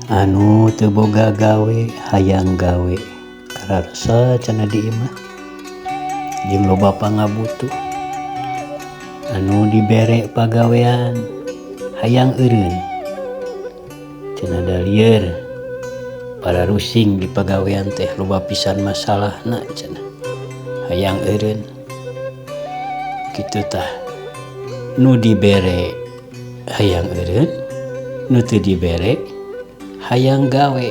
Anu teu boga gawe hayang gawe kararesa cenah di imah jeung loba pangabutuh. Anu dibere pagawean hayang eureun cenah da lieur pararusing di pagawean teh loba pisan masalahna cenah hayang eureun. Kitu tah nu dibere hayang eureun nu teu dibere hayang gawe.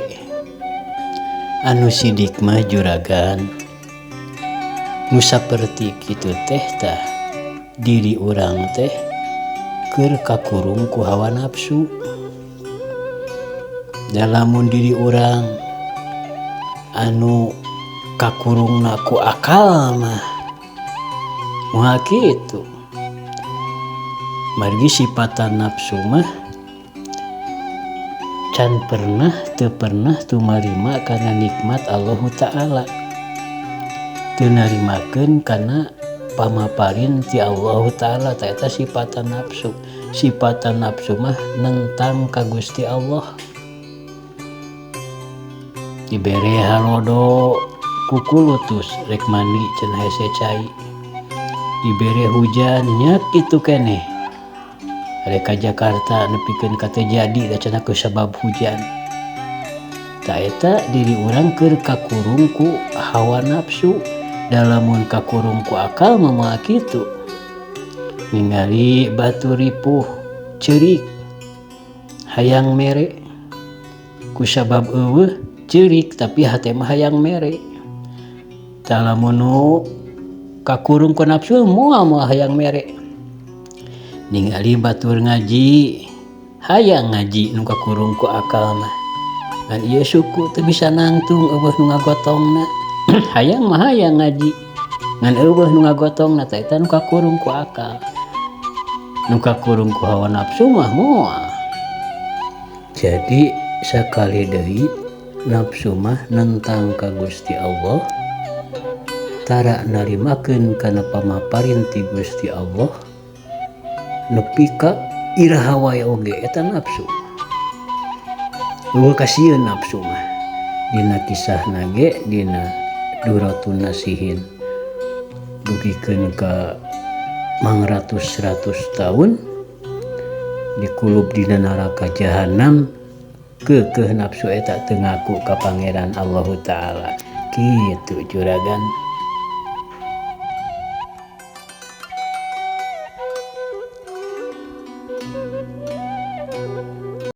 Anu sidik mah juragan nu saperti kitu teh tah diri urang teh keur kakurung ku hawa nafsu. Da lamun diri urang anu kakurungna ku akal mah moal kitu. Margi sipatan nafsu mah can pernah teu pernah tumarima kana nikmat Allahu Ta'ala, teu narimakeun kana pamaparin ti Allahu Ta'ala. Tah eta sipatan nafsu. Sipatan nafsu mah nentang ka Gusti Allah. Dibere halodo kukulutus rek mandi cenah hese cai, dibere hujan nya kitu keneh rek ka Jakarta nepikeun ka teu jadi da cenah ku sabab hujan. Tah eta diri urang keur kakurung ku hawa nafsu. Da lamun kakurung ku akal mah moal kitu. Ningali batur ripuh ceurik hayang mere, ku sabab eueuh ceurik tapi hate mah hayang mere. Tah lamun nu kakurung ku nafsu moal moal hayang mere. Ningali batur ngaji hayang ngaji nu kakurung ku akal mah, ngan ieu suku teu bisa nangtung eueuh nu ngagotongna. Hayang mah hayang ngaji ngan eueuh nu ngagotongna. Tah eta nu kakurung ku akal. Nu kakurung ku hawa nafsu mah moal. Jadi sakali deui, nafsu mah nentang ka Gusti Allah, tara narimakeun kana pamaparin ti Gusti Allah nepi ka iraha wae oge. Eta nafsu eueuh kasieun. Nafsu mah dina kisahna ge dina Durratun Nasihin dugikeun ka mangratus-ratus tahun dikulub dina neraka jahanam, keukeuh nafsu eta teu ngaku ka Pangeran Allahu Ta'ala. Kitu, juragan.